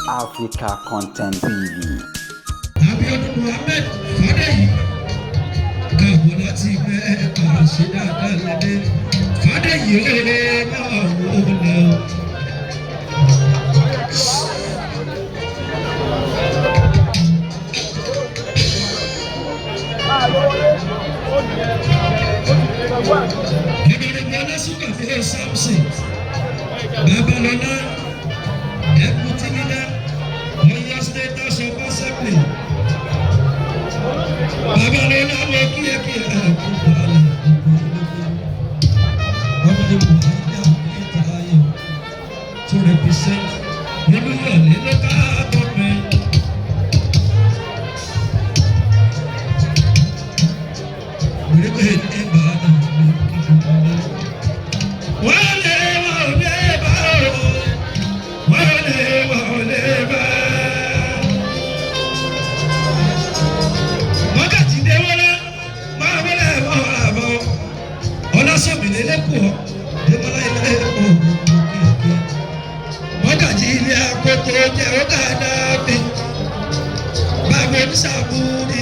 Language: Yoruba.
Africa Content TV. Abiodun Muhammed Fádèyí, káàbọ̀ láti Mẹ́ka, ṣe dáadáa lédè. Fádèyí ó máa wò lẹ o. Honorable Ọlásùnkànmí Samson Babalọlá, Deputy Leader, Ọ̀yọ́ State House of Assembly. Babalọlá, mo kí ẹ kí ẹ kú balẹ̀ ọmọdé Buhari Akitayo to represent Olúyọ̀lé local government. Gbèrègbè Ìbàdàn ló kí gbogbo lé. Wọ́n lé wọ́n lé bá o, wọ́n lé wọ́n lé bá. Wákàtí dé wọlé, máa wọlé máa àbọ̀. Ọlásọ̀mìlẹ̀ lẹ́kọ̀ọ́, Débọ́lá ilé ẹ̀kọ́ kíákíá. Wákàtí ilé akoto jẹ́ ó dáadáa mi. Bàbá oníṣàbùrì.